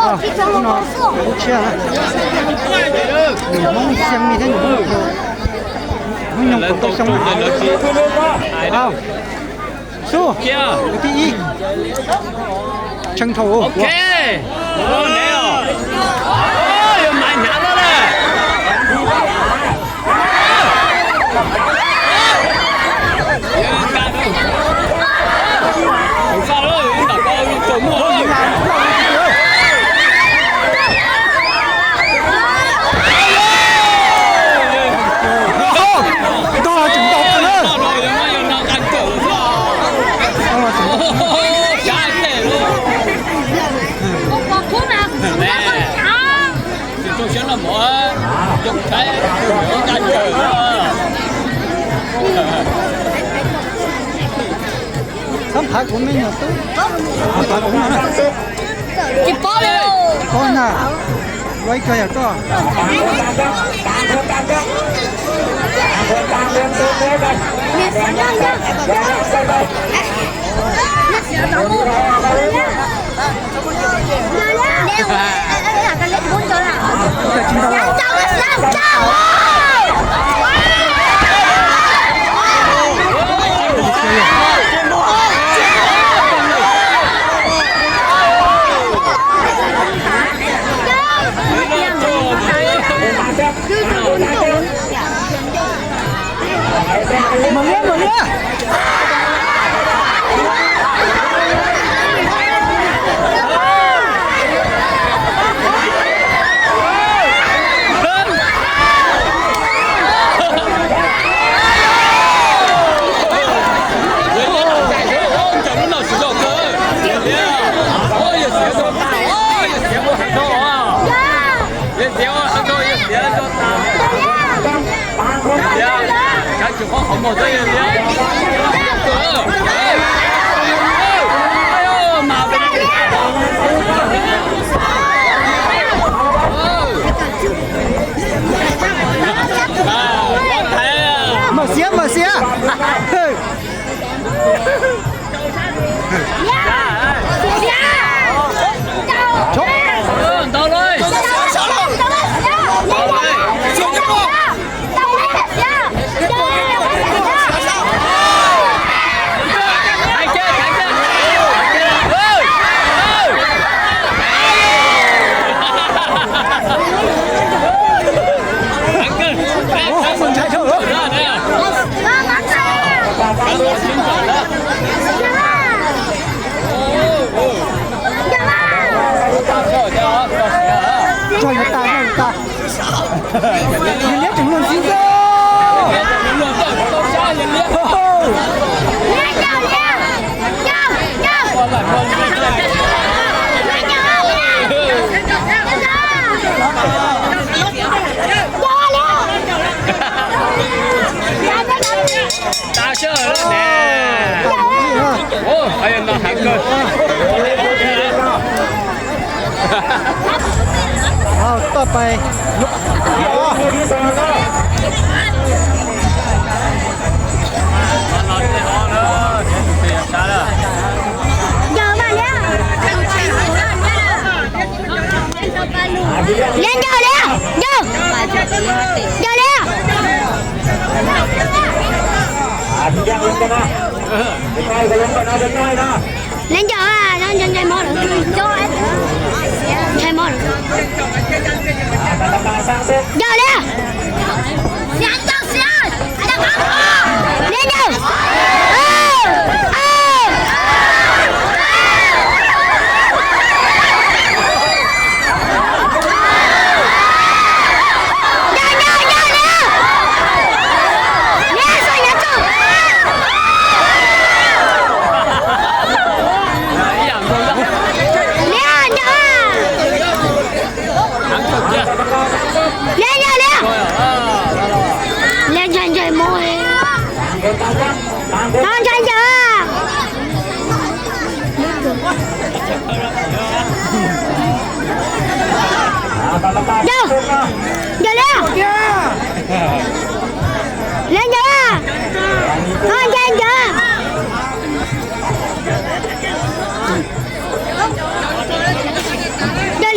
Hnub no kuv tshiab, nws Hmoob Xiav Mis thiab nws Hmoob Nyoog, Hmoob Nyoog kaum plaub xyoo. Au, xub, kwv tij ib, tshee thaum. Txhob phav kuv me nyuam tub. Tsis paub li. Paub na. Lov ib kag yog koj. Mus liab, mus liab. Mas xiav, mas xiav. Tso yuav tas, tso yuav tas. Yus liab tseem luag ntxhi xwb. Toj pais. Liab ncaug liab, ncaug. Ncaug liab. Liab ncaug, ncaug ntsais mov lawm. Ntsais mov lawm. Ncaug liab. Liab ncaug. Liab ncaug liab. Liab ntsais ntsais mov. Tau ntsais ntsais. Ncaug. Ncaug liab. Liab ncaug. Tau ntsais ntsais. Ncaug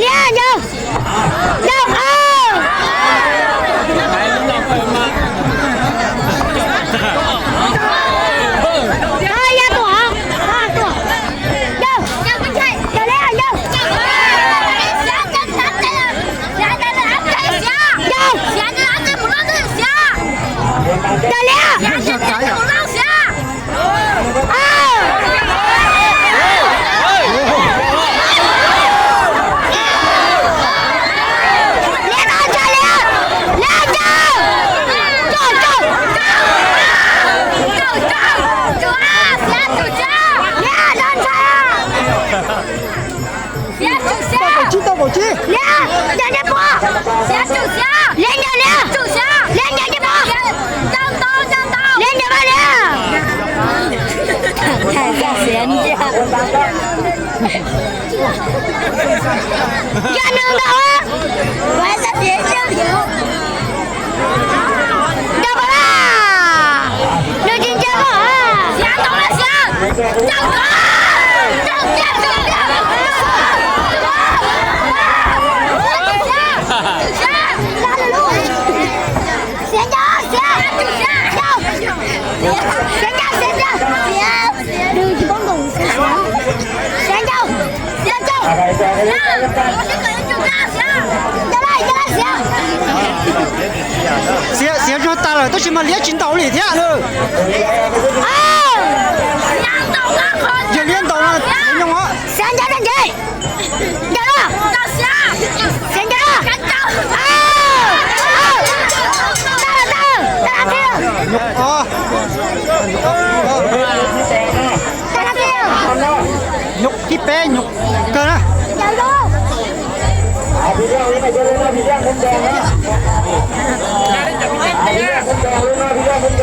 Ib tau kaum tsib. Liab, ncaws ncej puas. Liab ncaws liab. Liab ncaws ncej puas. Liab ncaws puas liab. Ncaws nws ntau. Ncaws koj na. Nws tsis ncaws koj. Xiav ncaws, xiav. Xiav ncaws, xiav ncaws. Xiav ncaws, xiav ncaws. Ncaws lawm, ncaws lawm, xiav. Xiav, xiav tsuag tas lawm tab sis mas liab tsis ntaus li thiab lawm. Yog liab ntaus no nyob os. Xiav ncaws tag ntshe. Ncaws lawm. Xiav ncaws. Nyuj, nyuj thib peb nyuj kawg na.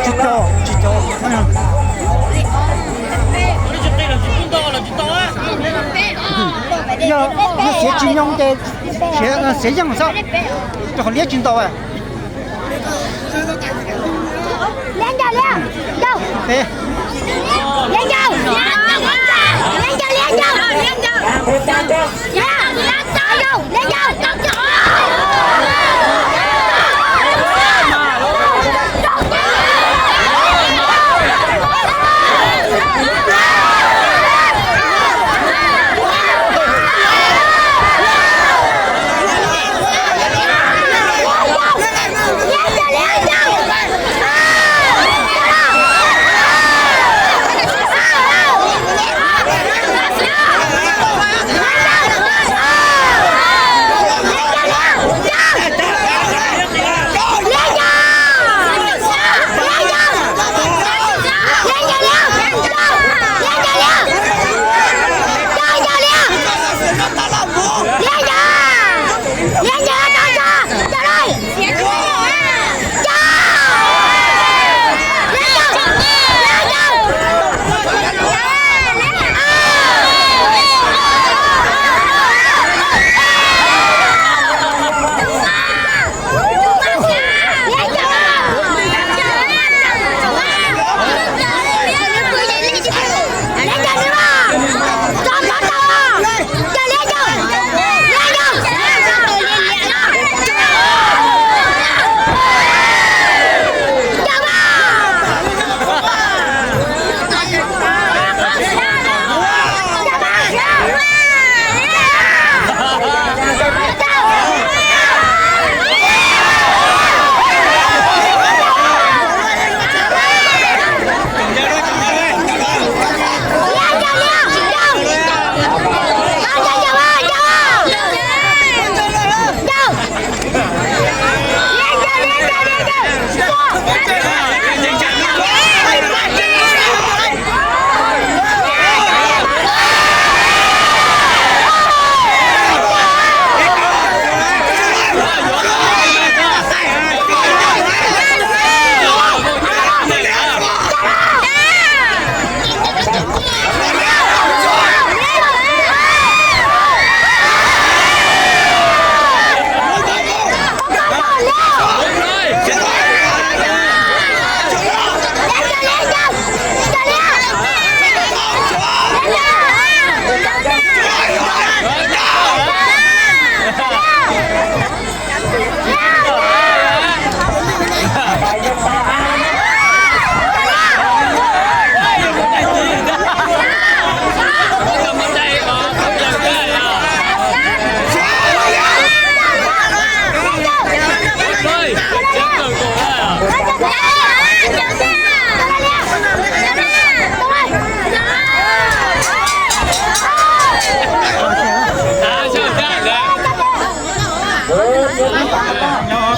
Tsis tau, tsis tau. Yog, yog xiav tsis nyoo ces xiav, xiav yeej xwb, rau qhov liab tsis ntaus. Liab ncaws, liab ncaws. Liab ncaws. Liab ncaws, liab ncaws. Liab ncaws, liab ncaws.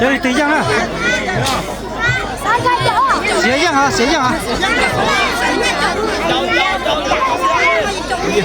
Sawv daws tig yeej na. Xiav yeej os, xiav yeej os. Ces